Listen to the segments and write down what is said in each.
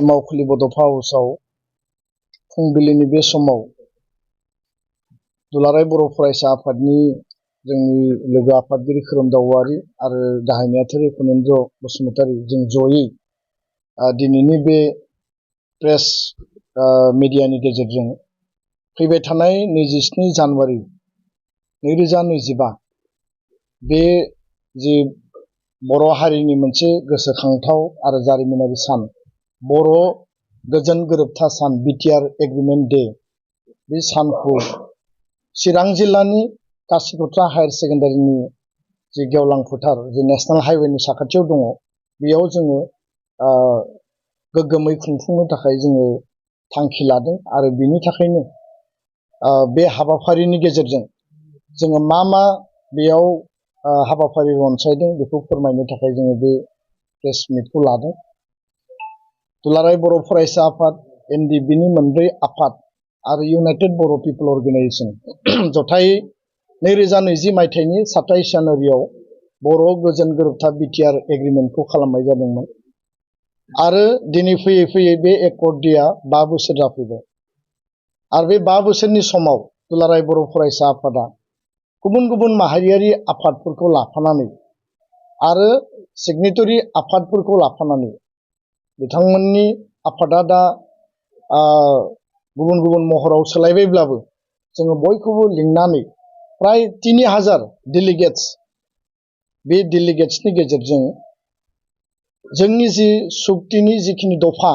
मावखुलि बड'फा हाउसाव फुंबिलिनि बे समाव दुलाराय बर' फरायसा आफादनि जोंनि लोगो आफादगिरि खोरोमदाव औवारी आरो गाहाय नेहाथारि फनेन्द्र बसुमतारी जों जयै दिनैनि बे प्रेस मिडियानि गेजेरजों फैबाय थानाय 27 जानुवारि 2025 बे जि बर' हारिनि मोनसे गोसोखांथाव आरो जारिमिनारि सान बर' गोजोन गोरोबथा सान बिटिआर एग्रीमेंट डे बे सानखौ चिरां जिल्लानि कासिकत्रा हायार सेकेन्डारिनि जि गेवलां फोथार जि नेशनेल हाइवेनि साखाथियाव दङ बेयाव जोङो गोग्गोमै खुंफुंनो थाखाय जोङो थांखि लादों आरो बिनि थाखायनो बे हाबाफारिनि गेजेरजों जोङो मा बेयाव हाबाफारि रनसायदों बेखौ फोरमायनो थाखाय जोङो बे प्रेस मिटखौ लादों। दुलाराय बर' फरायसा आफाद एनडिबिनि मोनब्रै आफाद आरो इउनाइटेड बर' पिपल अर्गेनाइजेशन जथायै 2020 मायथाइनि 27 जानुवारियाव बर' गोजोन गोरोबथा बिटिआर एग्रीमेंटखौ खालामनाय जादोंमोन आरो दिनै फैयै फैयै बे एकर्ड डेआ 5 बोसोर जाफैबाय आरो बे 5 बोसोरनि समाव दुलाराय बर' फरायसा आफादा गुबुन गुबुन माहारियारि आफादफोरखौ लाफानानै आरो सिगनेटरि आफादफोरखौ लाफानानै बिथांमोननि आफादा दा गुबुन गुबुन महराव सोलायबायब्लाबो जोङो बयखौबो लिंनानै प्राय 3000 डेलिगेट्स बे डेलिगेट्सनि गेजेरजों जोंनि जि सुक्तिनि जिखिनि दफा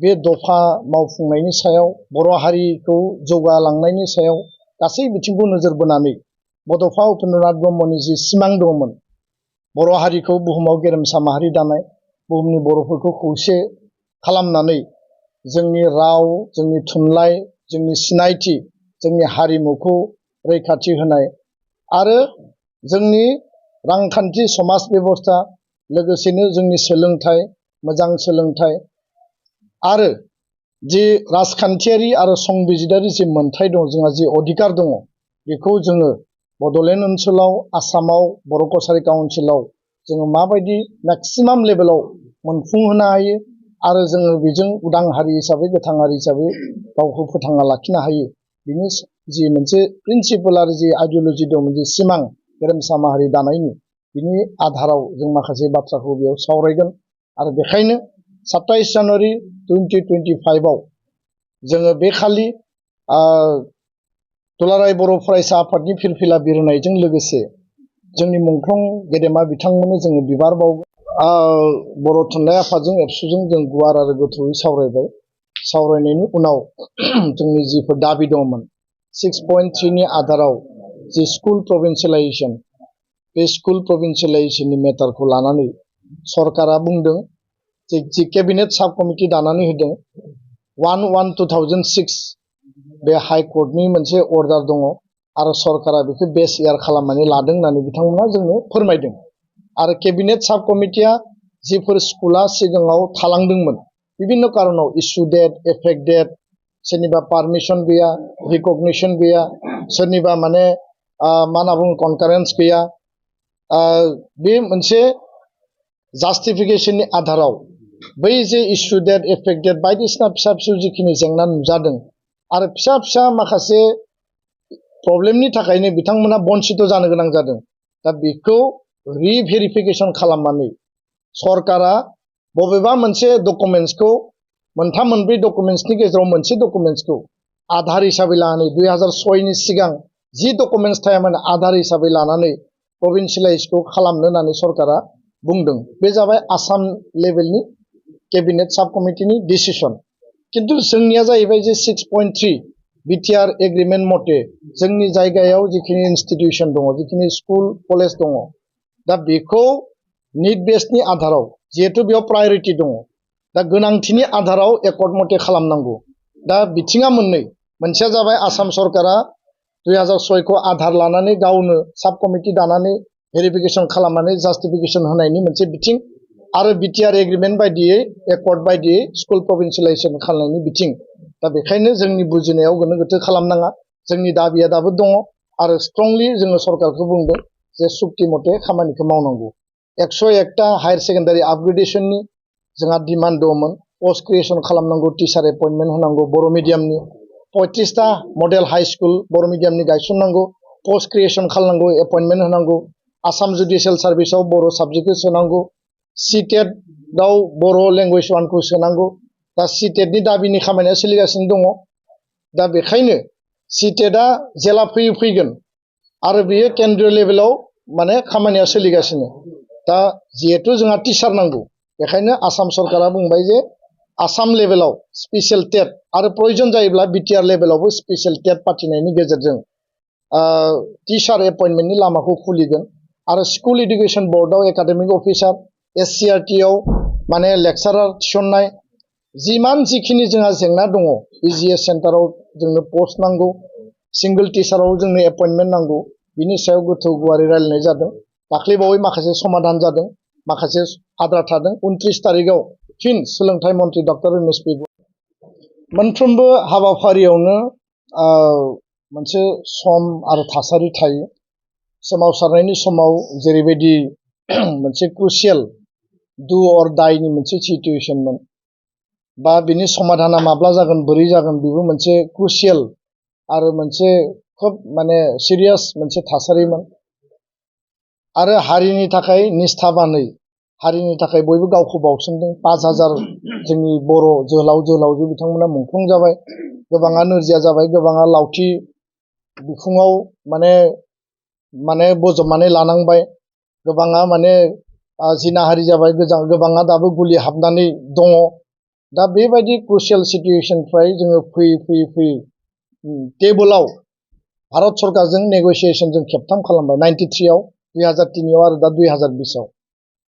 बे दफा मावफुंनायनि सायाव बर' हारिखौ जौगालांनायनि सायाव गासै बिथिंखौ नोजोर बोनानै बड'फा उपेन्द्रनाथ ब्रह्मनि जि सिमां दंमोन बर' हारिखौ बुहुमाव गेरेमसा माहारि दानाय बुहुमनि बर'फोरखौ खौसे खालामनानै जोंनि राव जोंनि थुनलाइ जोंनि सिनायथि जोंनि हारिमुखौ रैखाथि होनाय आरो जोंनि रांखान्थि समाज बेबस्था लोगोसेनो जोंनि सोलोंथाइ मोजां सोलोंथाइ आरो जि राजखान्थियारि आरो संबिजिदारि जि मोनथाय दं जोंहा जि अधिकार दङ बेखौ जोङो बड'लेण्ड ओनसोलाव आसामाव बर' कसारी काउन्सिलाव जोङो माबायदि मेक्सिमाम लेभेलाव मोनफुंहोनो हायो आरो जोङो बेजों उदां हारि हिसाबै गोथां हारि हिसाबै गावखौ फोथांना लाखिनो हायो बिनि जि मोनसे प्रिन्सिपल आरो जि आइडिय'लजि दं जि सिमां गेरेमसा माहारि दानायनि बिनि आधाराव जों माखासे बाथ्राखौ बेयाव सावरायगोन आरो बेखायनो 27 जानुवारि 2025 आव जोङो बे खालि दुलाराय बर' फरायसा आफादनि फिरफिला बिरहोनायजों लोगोसे जोंनि मुंख्लं गेदेमा बिथांमोननो जोङो बिबार बावगोन। बर' थुनलाइ आफादजों एबसुजों जों गुवार आरो गोथौयै सावरायबाय सावरायनायनि उनाव जोंनि जिफोर दाबि दंमोन 6.3 नि आधाराव जि स्कुल प्रभिन्सियेलाइजेसन बे स्कुल प्रभिन्सियेलाइजेसननि मेटारखौ लानानै सरकारा बुंदों जि केबिनेट साब कमिटि दानानै होदों 1/1/2006 बे हाइकर्टनि मोनसे अर्डार दङ आरो सरकारा बेखौ बेस इयार खालामनानै लादों होननानै बिथांमोना जोंनो फोरमायदों आरो केबिनेट साब कमिटिया जिफोर स्कुला सिगाङाव थालांदोंमोन बिभिन्न कारनाव इस्यु डेट एफेक्ट डेट सोरनिबा पारमिसन गैया रिकगनिसन गैया सोरनिबा माने मा होनना बुङो कनकारेन्स गैया बे मोनसे जास्टिफिकेशननि आधाराव बै जे इस्यु डेट एफेक्ट डेट बायदिसिना फिसा फिसौ जिखिनि जेंना नुजादों आरो फिसा फिसा माखासे प्रब्लेमनि थाखायनो बिथांमोना बन्सित जानो गोनां जादों दा बेखौ रिभेरिफिकेसन खालामनानै सरकारा बबेबा मोनसे डकुमेन्ट्सखौ मोनथाम मोनब्रै डकुमेन्ट्सनि गेजेराव मोनसे डकुमेन्ट्सखौ आधार हिसाबै लानानै 2006 नि सिगां जि डकुमेन्ट्स थायामोन आधार हिसाबै लानानै प्रभिन्सियेलाइजखौ खालामनो होननानै सरकारा बुंदों बे जाबाय आसाम लेभेलनि केबिनेट साब कमिटिनि डिसिसन किन्तु जोंनिया जाहैबाय जे 6.3 बिटिआर एग्रीमेंट मथे जोंनि जायगायाव जिखिनि इन्स्टिटिउसन दङ जिखिनि स्कुल कलेज दङ दा बेखौ निड बेसनि आधाराव जिहेतु बेयाव प्रायरिटि दङ दा गोनांथिनि आधाराव एकर्ड मथे खालामनांगौ दा बिथिङा मोननै मोनसेया जाबाय आसाम सरकारा 2006 खौ आधार लानानै गावनो साब कमिटि दानानै भेरिफिकेसन खालामनानै जास्टिफिकेसन होनायनि मोनसे बिथिं आरो बिटिआर एग्रीमेंट बायदियै एकर्ड बायदियै स्कुल प्रभिन्सियेलाइजेसन खालामनायनि बिथिं दा बेखायनो जोंनि बुजिनायाव गोनो गोथो खालामनाङा जोंनि दाबिया दाबो दङ आरो स्ट्रंलि जोङो सरकारखौ बुंदों जे सुक्ति मथे खामानिखौ मावनांगौ 101टा हायार सेकेन्डारि आपग्रेडेशननि जोंहा डिमान्ड दंमोन पोस्ट क्रिएशन खालामनांगौ टीचार एपइन्टमेन्ट होनांगौ बर' मिडियामनि 35टा मडेल हाई स्कुल बर' मिडियामनि गायसननांगौ पोस्ट क्रिएशन खालामनांगौ एपइन्टमेन्ट होनांगौ आसाम जुडिशियेल सार्भिसाव बर' साबजेक्टखौ सोनांगौ सीटेट दाव बर' लेंगुवेज 1 खौ सोनांगौ दा सीटेटनि दाबिनि खामानिया सोलिगासिनो दङ दा बेखायनो सीटेटआ जेला फैगोन आरो बेयो केन्द्रीय लेभेलाव माने खामानिया सोलिगासिनो दा जिहेतु जोंहा टीचार नांगौ बेखायनो आसाम सरकारा बुंबाय जे आसाम लेभेलाव स्पेशल टेट आरो प्रयोजन जायोब्ला बिटिआर लेभेलावबो स्पेशल टेट पाथिनायनि गेजेरजों टीचार एपइन्टमेन्टनि लामाखौ खुलिगोन आरो स्कुल एडुकेशन बोर्डआव एकाडेमिक अफिसार एससीईआरटी आव माने लेक्चारार थिसननाय जिखिनि जोंहा जेंना दङ इजिएस सेन्टाराव जोंनो पोस्ट नांगौ सिंगल टीचाराव जोंनो एपइन्टमेन्ट नांगौ बिनि सायाव गोथौ गुवारै रायलायनाय जादों दाख्लैबावै माखासे समाधान जादों माखासे आद्रा थादों 29 तारिखआव फिन सोलोंथाइ मन्थ्रि डक्टर रमेश बेगु मोनफ्रोमबो हाबाफारियावनो मोनसे सम आरो थासारि थायो सोमावसारनायनि समाव जेरैबायदि मोनसे क्रुशियेल डु अर डाइनि मोनसे सिचुएशनमोन बा बिनि समाधाना माब्ला जागोन बोरै जागोन बेबो मोनसे क्रुशियेल आरो मोनसे खोब माने सिरियास मोनसे थासारिमोन आरो हारिनि थाखाय निस्थाबानै हारिनि थाखाय बयबो गावखौ बावसोमदों 5000 जोंनि बर' जोहोलाव जोहोलावजो बिथांमोना मुंख्लं जाबाय गोबाङा नोरजिया जाबाय गोबाङा लावथि बिखुङाव माने बजबनानै लानांबाय गोबाङा माने जिनाहारि जाबाय गोबाङा दाबो गुलि हाबनानै दङ दा बेबायदि क्रुशियेल सिचुएशननिफ्राय जोङो फैयै टेबोलाव भारत सरकारजों नेगोसिएशन जों खेबथाम खालामबाय 93 आव 2003 आव आरो दा 2020 आव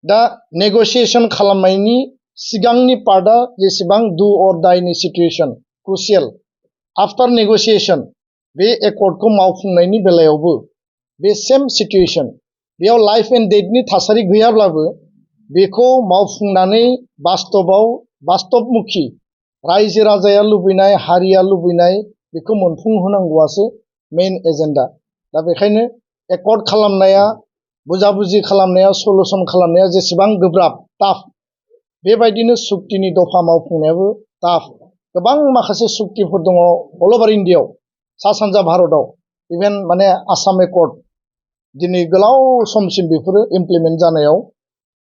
दा नेगोसिएशन खालामनायनि सिगांनि पार्टआ जेसेबां डु अर डाइनि सिचुएशन क्रुशियेल आफ्टार नेगोसिएशन बे एकर्डखौ मावफुंनायनि बेलायावबो बे सेम सिचुएशन बेयाव लाइफ एन्ड डेथनि थासारि गैयाब्लाबो बेखौ मावफुंनानै बास्तबमुखि रायजो राजाया लुबैनाय हारिया लुबैनाय बेखौ मोनफुंहोनांगौआसो मेइन एजेन्डा दा बेखायनो एकर्ड खालामनाया बुजाबुजि खालामनाया सल्युशन खालामनाया जेसेबां गोब्राब टाफ बेबायदिनो सुक्तिनि दफा मावफुंनायाबो टाफ गोबां माखासे सुक्तिफोर दङ अल ओभार इन्डियायाव सा सानजा भारतआव इभेन माने आसाम एकर्ड दिनै गोलाव समसिम बेफोरो इमप्लिमेन्ट जानायाव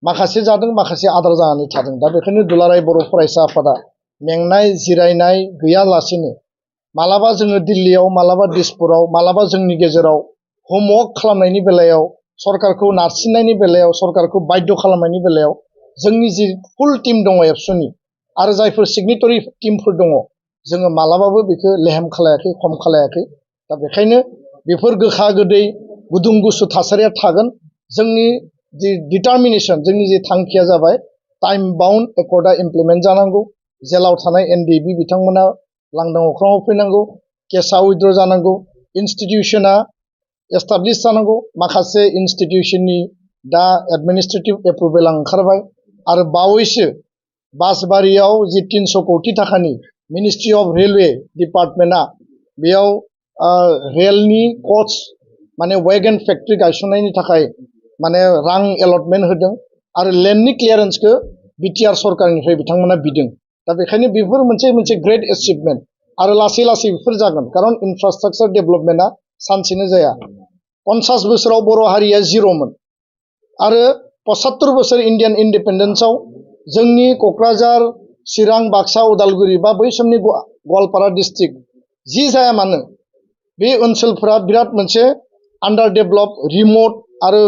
माखासे जादों माखासे आद्रा जानानै थादों दा बेखायनो दुलाराय बर' फरायसा आफादा मेंनाय जिरायनाय गैयालासेनो मालाबा जोङो दिल्लीयाव मालाबा दिसपुराव मालाबा जोंनि गेजेराव होमवर्क खालामनायनि बेलायाव सरकारखौ नारसिननायनि बेलायाव सरकारखौ बाध्य खालामनायनि बेलायाव जोंनि जि फुल टीम दङ एबसुनि आरो जायफोर सिगनेटरि टीमफोर दङ जोङो मालाबाबो बेखौ लेहेम खालायाखै खम खालायाखै दा बेखायनो बेफोर गोखा गोदै गुदुं गुसु थासारिया थागोन जोंनि जि डिटारमिनेशन जोंनि जि थांखिया जाबाय टाइम बाउन्ड एकर्डआ इमप्लिमेन्ट जानांगौ जेलाव थानाय एनडिएबि बिथांमोना लांदां अख्राङाव फैनांगौ केसआ उइथड्र जानांगौ इन्स्टिटिउशना एस्टाब्लिश जानांगौ माखासे इन्स्टिटिउशननि दा एडमिनिस्ट्रेटिभ एप्रुभेल ओंखारबाय आरो बावैसो बासबारियाव जि 300 कौटि थाखानि मिनिस्ट्रि अफ रेलवे डिपार्टमेन्टआ बेयाव रेलनि कच माने वेगन फेक्ट्रि गायसननायनि थाखाय माने रां एलटमेन्ट होदों आरो लेन्डनि क्लियारेन्सखौ बिटिआर सरकारनिफ्राय बिथांमोना बिदों दा बेखायनो बेफोर मोनसे ग्रेट एचिभमेन्ट आरो लासै लासै बेफोर जागोन खारन इनफ्रास्ट्राक्चार डेभेलपमेन्टआ सानसेनो जाया 50 बोसोराव बर' हारिया जिर'मोन आरो 75 बोसोर इन्डियान इन्डिपेन्डेन्सआव जोंनि क'क्राझार चिरां बाक्सा उदालगुरि बा बै समनि गवालपारा डिस्ट्रिक्ट जि जाया मानो बे ओनसोलफोरा बिराद मोनसे आन्डार डेभेलप रिमोट आरो